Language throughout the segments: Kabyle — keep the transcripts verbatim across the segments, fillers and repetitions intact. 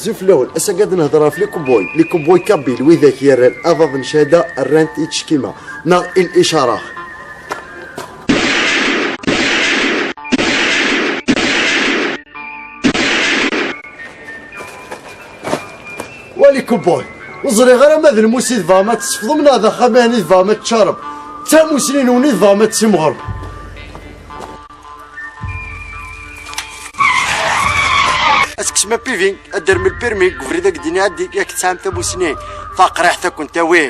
Zif lawen, ass-agi ad nehder ɣef les cowboys, les cowboys kabyles, widak yerran aḍad n cchada, rran-t i tcekkima neɣ i licara. Wa les cowboys, ur ẓriɣ ara ma d lmus i tebɣam ad tesfḍem neɣ d axxam-ihin i tebɣam ad teččarem. D tamusni-nwen i tebɣam ad timɣerem. Ad tekksem apiving, ad d-terrem lpirmi deg ubrid ad k-d-inɛeddi, yak tesɛam tamusni taqriḥt ad kent-tawi.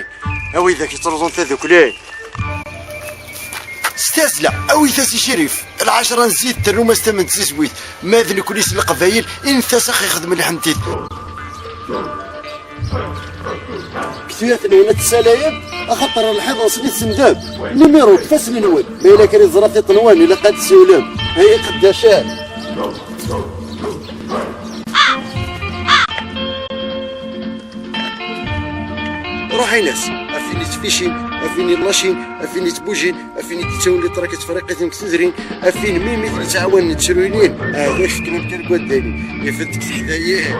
A widak yettruẓun tadukli. S tazzla, awit-as i Crif, lɛecṛa n zzit, terrum-as tament tizwit, ma d nekkni s Leqbayel, init-as a ɣ-ixdem lḥentit. Deg tuyat-nwen ad tessalayem, axaṭer lḥiḍ-nsen i tsendem. Numiru deg ifassen-nwen, ma yella kra yeẓra tiṭ-nwen, ilaq ad d-tsiwlem. Ay iqeddacen! Ruḥ in-as, a fin yettficin, a fin yellacin, a fin yettbujin, a fin yettawin les traques tefriqit deg tudrin, a fin mimi yettɛawanen ttruylin, ah, d acu fken amkan n waddaynin, ifent deg teḥdayin.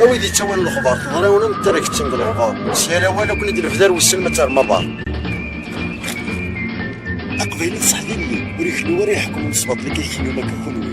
A wid yettawin lexbar, teḍra-wen am ttarra keččen d lexbar, ur sɛir awal akk i d-nebder wissen ma ttarem aḍar. Aqbayli d ṣṣeḥ d illi, ur ikennu ara iḥekmen ṣṣbaṭ-agi ikennu akka kunwi.